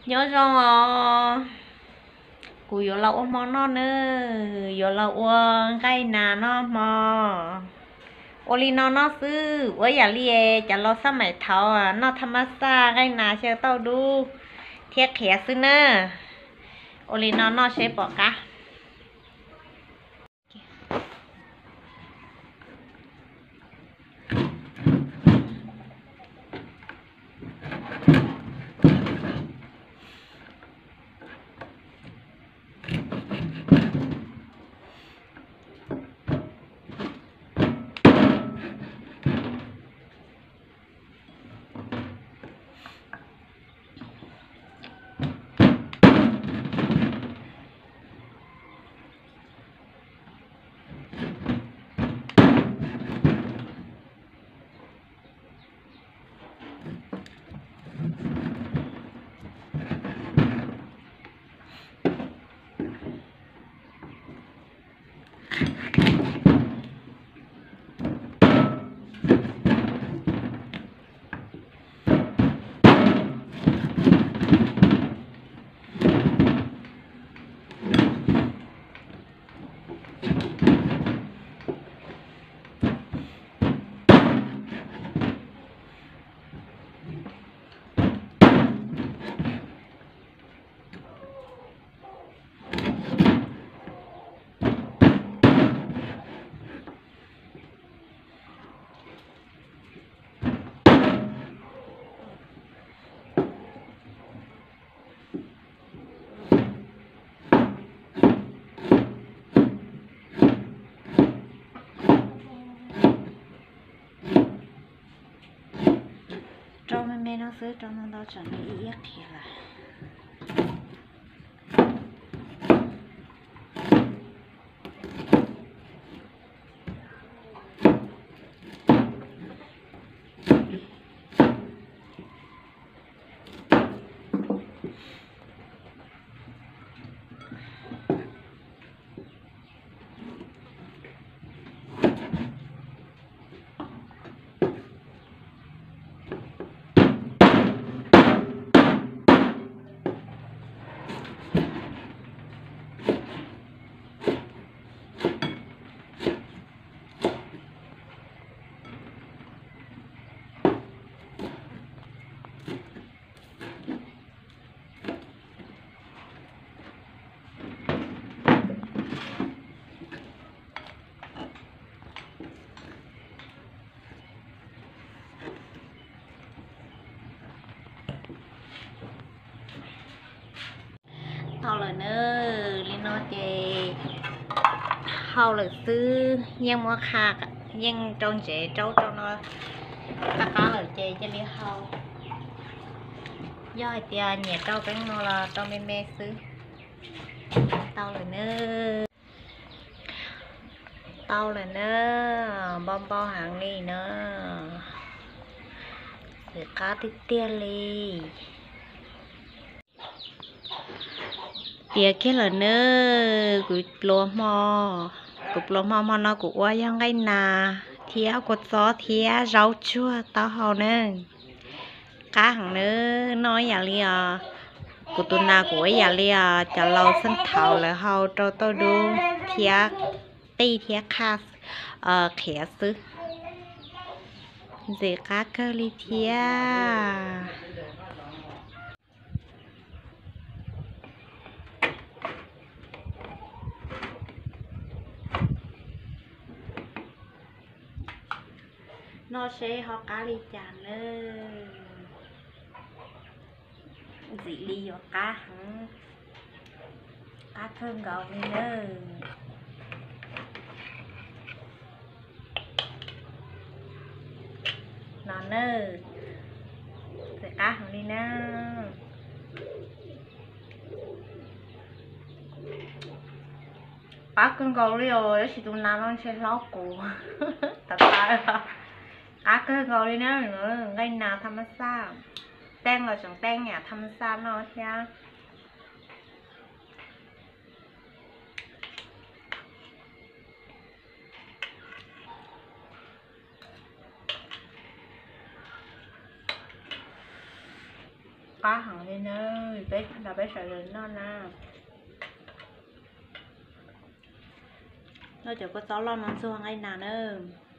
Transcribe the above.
Nyob zoo os, kuv yuav los ua hmo noj nawb, yuav los ua nqaij nas noj hmo. Ua li no noj xwb, ua yam li cov laus xab maim thaud noj thaj mab xaj nqaij nas xyaw tauj dub thiab qhiav xwb nawb. Ua li no noj seb puas qab. Rau me me no xwb, rau ntau ntau tsam nws ib iab qhiav lawm. Tau lawm na, li no ces hau lawm xwb, yeej muab qha, yeej rau ntsev raub rau no qab qab lawm ces cia li hau. Yog hais tias nyiam rau peeb no los rau me me xwb. Tau lawm na. Tau lawm na, npau npau heev li na. Txiv qab tiag tiag li. Tiav kiag lawm nawb, kuv pluas hmo, kuv pluas hmo hmo no kuv ua yog nqaij nas thiab kua txob thiab zaub tsuag taub hau nawb. Qab heev nawb, noj ib yam li os, kuv tus nas kuv ua ib yam li os cov laus xeeb thaud lawv hau rau tauj dub thiab qij thiab qha qhiav xwb. Ntxim qab kawg li thiab. Noj seb ho qab li cas nawb. Ntxim li yuav qab heev, qab kawg nkaus li nawb. No nawb, ntxim qab heev li nawb. Qab kawg nkaus li os, tab sis tus nas no ntshe hlob kuv. Tav taw, qab kawg nkaus li na, nqaij nas thaj ma xaj, teej los tseem teej yam thaj ma xaj no thiab. Qab heev li na, peb nrog peb sawv daws noj na. Noj cov kua txob loj no ntxuag nqaij nas nawb.